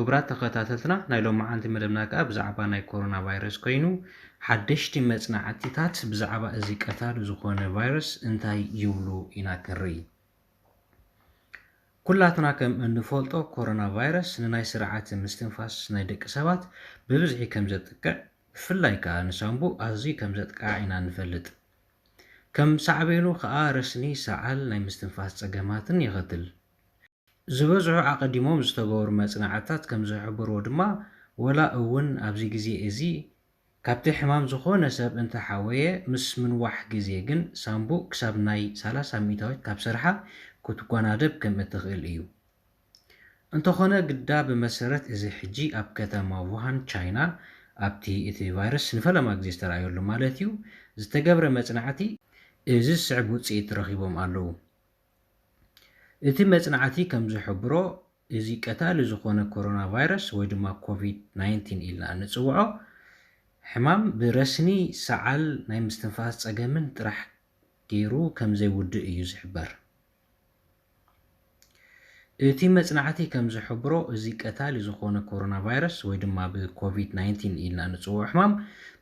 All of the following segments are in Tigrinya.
ክቡራት ተኸታተልትና፣ ናይ ሎማዓንቲ መደብና ከኣ ብዛዕባ ናይ ኮሮና ቫይረስ ኮይኑ፣ ሓደሽቲ መጽናዕቲታት ብዛዕባ እዚ ቀታሊ ዝኾነ ቫይረስ እንታይ ይብሉ ኢና ክንርኢ። ኩላትና ከም እንፈልጦ፣ ኮሮና ቫይረስ ንናይ ስርዓተ ምስትንፋስ ናይ ደቂ ሰባት ብብዝሒ ከም ዘጥቅዕ፣ ብፍላይ ከኣ ንሳንቡእ ኣዝዩ ከም ዘጥቅዓ ኢና ንፈልጥ። ከም ሳዕቤኑ ከኣ ረስኒ፣ ሰዓል፣ ናይ ምስትንፋስ ጸገማትን የኸትል። ዝበዝሑ ኣቐዲሞም ዝተገበሩ መጽናዕትታት ከም ዝሕብርዎ ድማ፣ ወላ እውን ኣብዚ ግዜ እዚ ካብቲ ሕማም ዝኾነ ሰብ እንተሓወየ፣ ምስ ምንዋሕ ግዜ ግን ሳንቡእ ክሳብ ናይ ሰላሳ ሚእታዊት ካብ ስርሓ ክትጓናደብ ከም እትኽእል እዩ። እንተኾነ ግዳ፣ ብመሰረት እዚ ሕጂ ኣብ ከተማ ዉሃን ቻይና፣ ኣብቲ እቲ ቫይረስ ንፈለማ ግዜ ዝተራእየሉ ማለት እዩ፣ ዝተገብረ መጽናዕቲ፣ እዚ ዝስዕብ ውጽኢት ረኺቦም ኣለዉ። እቲ መጽናዕቲ ከም ዝሕብሮ፣ እዚ ቀታሊ ዝኾነ ኮሮና ቫይረስ ወይ ድማ ኮቪድ ናይንቲን ኢልና እንጽውዖ ሕማም ብረስኒ፣ ሰዓል፣ ናይ ምስትንፋስ ጸገምን ጥራሕ ገይሩ ከም ዘይውድእ እዩ ዝሕበር። እቲ መጽናዕቲ ከም ዝሕብሮ፣ እዚ ቀታሊ ዝኾነ ኮሮና ቫይረስ ወይ ድማ ብኮቪድ ናይንቲን ኢልና እንጽውዖ ሕማም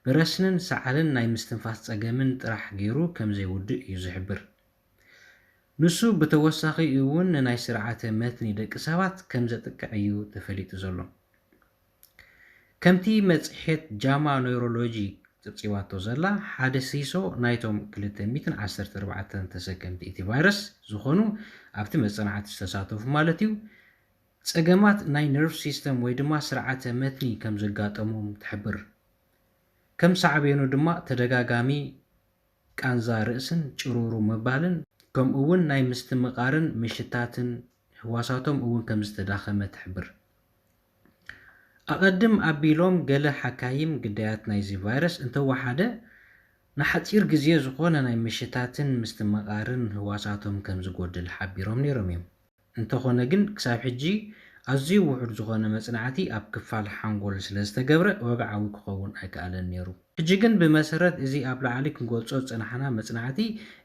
ብረስንን ሰዓልን ናይ ምስትንፋስ ጸገምን ጥራሕ ገይሩ ከም ዘይውድእ እዩ ዝሕብር። ንሱ ብተወሳኺ እውን ንናይ ስርዓተ መትኒ ደቂ ሰባት ከም ዘጥቅዕ እዩ ተፈሊጡ ዘሎ። ከምቲ መጽሔት ጃማ ኖይሮሎጂ ጽብጺባቶ ዘላ፣ ሓደ ሲሶ ናይቶም ክልተ ሚእትን ዓሰርተ ኣርባዕተን ተሰከምቲ እቲ ቫይረስ ዝኾኑ፣ ኣብቲ መጽናዕቲ ዝተሳተፉ ማለት እዩ፣ ጸገማት ናይ ነርቭ ሲስተም ወይ ድማ ስርዓተ መትኒ ከም ዘጋጠሞም ትሕብር። ከም ሳዕቤኑ ድማ ተደጋጋሚ ቃንዛ ርእስን ጭሩሩ ምባልን፣ ከምኡ እውን ናይ ምስትምቓርን ምሽታትን ህዋሳቶም እውን ከም ዝተዳኸመ ትሕብር። ኣቐድም ኣቢሎም፣ ገለ ሓካይም ግዳያት ናይዚ ቫይረስ እንተወሓደ፣ ንሓጺር ግዜ ዝኾነ ናይ ምሽታትን ምስትምቓርን ህዋሳቶም ከም ዝጎድል ሓቢሮም ነይሮም እዮም። እንተኾነ ግን፣ ክሳብ ሕጂ ኣዝዩ ውሑድ ዝኾነ መጽናዕቲ ኣብ ክፋል ሓንጎል ስለ ዝተገብረ፣ ወግዓዊ ክኸውን ኣይከኣለን ነይሩ። ሕጂ ግን፣ ብመሰረት እዚ ኣብ ላዕሊ ክንገልጾ ዝጸናሕና መጽናዕቲ፣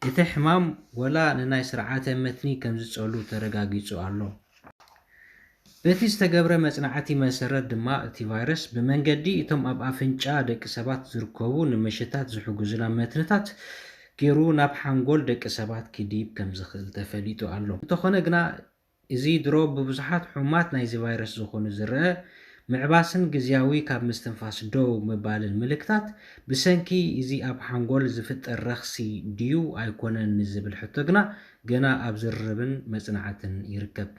እቲ ሕማም ወላ ንናይ ስርዓተ መትኒ ከም ዝጸሉ ተረጋጊጹ ኣሎ። በቲ ዝተገብረ መጽናዕቲ መሰረት ድማ፣ እቲ ቫይረስ ብመንገዲ እቶም ኣብ ኣፍንጫ ደቂ ሰባት ዝርከቡ ንምሽታት ዝሕግዙና መትንታት ገይሩ ናብ ሓንጎል ደቂ ሰባት ክድይብ ከም ዝኽእል ተፈሊጡ ኣሎ። እንተኾነ ግና፣ እዚ ድሮ ብብዙሓት ሕሙማት ናይዚ ቫይረስ ዝኾኑ ዝረአ ምዕባስን ግዝያዊ ካብ ምስትንፋስ ደው ምባልን ምልክታት፣ ብሰንኪ እዚ ኣብ ሓንጎል ዝፍጠር ረኽሲ ድዩ ኣይኮነን ንዝብል ሕቶ ግና፣ ገና ኣብ ዝርርብን መጽናዕትን ይርከብ።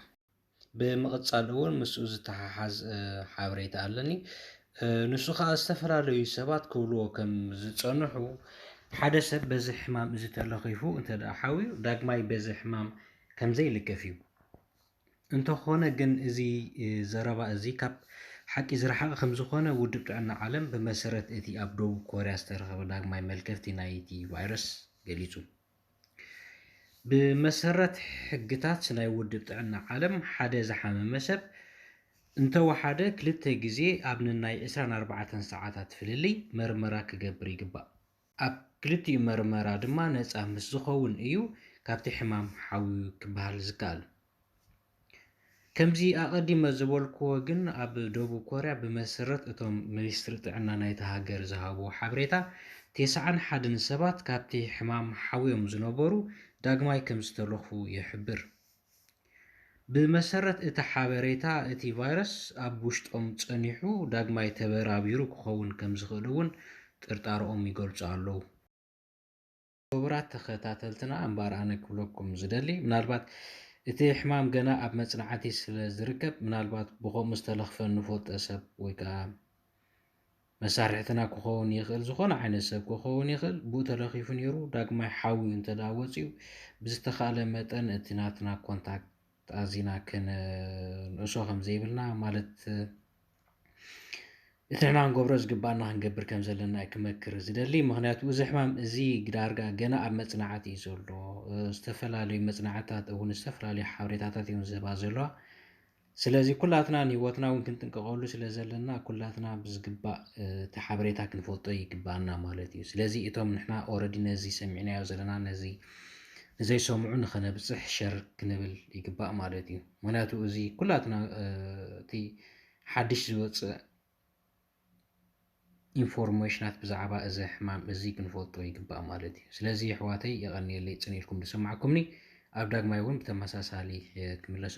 ብምቕጻል እውን ምስኡ ዝተሓሓዝ፣ እ፣ ሓበሬታ ኣለኒ። እ፣ ንሱ ከኣ ዝተፈላለዩ ሰባት ክብልዎ ከም ዝጸንሑ፣ ሓደ ሰብ በዚ ሕማም እዚ ተለኺፉ እንተ ደኣ ሓውዩ፣ ዳግማይ በዚ ሕማም ከም ዘይልከፍ እዩ። እንተኾነ ግን፣ እዚ፣ እ፣ ዘረባ እዚ ካብ ሓቂ ዝረሓቐ ከም ዝኾነ፣ ውድብ ጥዕና ዓለም ብመሰረት እቲ ኣብ ደቡብ ኮርያ ዝተረኸበ ዳግማይ መልከፍቲ ናይቲ ቫይረስ ገሊጹ። ብመሰረት ሕግታት ናይ ውድብ ጥዕና ዓለም፣ ሓደ ዝሓመመ ሰብ እንተወሓደ ክልተ ግዜ ኣብ ንናይ ዕስራን ኣርባዕተን ሰዓታት ፍልልይ መርመራ ክገብር ይግባእ። ኣብ ክልቲኡ መርመራ ድማ ነጻ ምስ ዝኸውን እዩ ካብቲ ሕማም ሓውዩ ክበሃል ዝከኣል። ከምዚ ኣቐዲመ ዝበልክዎ ግን፣ ኣብ ደቡብ ኮርያ፣ ብመሰረት እቶም ሚኒስትሪ ጥዕና ናይታ ሃገር ዝሃብዎ ሓበሬታ፣ ተስዓን ሓደን ሰባት ካብቲ ሕማም ሓውዮም ዝነበሩ ዳግማይ ከም ዝተለኽፉ ይሕብር። ብመሰረት እቲ ሓበሬታ፣ እቲ ቫይረስ ኣብ ውሽጦም ጸኒሑ ዳግማይ ተበራቢሩ ክኸውን ከም ዝኽእል እውን ጥርጣረኦም ይገልጹ ኣለዉ። ክቡራት ተኸታተልትና፣ እምበኣር ኣነ ክብለኩም ዝደሊ፣ ምናልባት እቲ ሕማም ገና ኣብ መጽናዕቲ ስለ ዝርከብ፣ ምናልባት ብኸምኡ ዝተለኽፈ ንፈልጦ ሰብ ወይ ከኣ መሳርሕትና ክኸውን ይኽእል፣ ዝኾነ ዓይነት ሰብ ክኸውን ይኽእል፣ ብኡ ተለኺፉ ነይሩ፣ ዳግማይ ሓውዩ እንተ ደኣ ወጺኡ፣ ብዝተኻእለ መጠን እቲ ናትና ኮንታክት ኣዚና ክንእሶ ከም ዘይብልና፣ ማለት፣ እቲ ንሕና ክንገብሮ ዝግባኣና ክንገብር ከም ዘለና እየ ክመክር ዝደሊ። ምኽንያቱ፣ እዚ ሕማም እዚ ዳርጋ ገና ኣብ መጽናዕቲ እዩ ዘሎ። እ፣ ዝተፈላለዩ መጽናዕትታት እውን ዝተፈላለዩ ሓበሬታታት እዮም ዝህባ ዘለዋ። ስለዚ፣ ኩላትና ንህይወትና እውን ክንጥንቀቐሉ ስለ ዘለና፣ ኩላትና ብዝግባእ፣ እ፣ እቲ ሓበሬታ ክንፈልጦ ይግባኣና ማለት እዩ። ስለዚ፣ እቶም ንሕና ኦረዲ ነዚ ሰሚዕናዮ ዘለና፣ ነዚ ንዘይሰምዑ ንኸነብጽሕ ሸር ክንብል ይግባእ ማለት እዩ። ምኽንያቱ፣ እዚ ኩላትና፣ እ፣ እቲ ሓድሽ ዝወፅእ ኢንፎርሜሽናት ብዛዕባ እዚ ሕማም እዚ ክንፈልጦ ይግባእ ማለት እዩ። ስለዚ ኣሕዋተይ የቐንየለይ ፅን ኢልኩም ዝሰማዕኩምኒ። ኣብ ዳግማይ እውን ብተመሳሳሊ ክምለሰ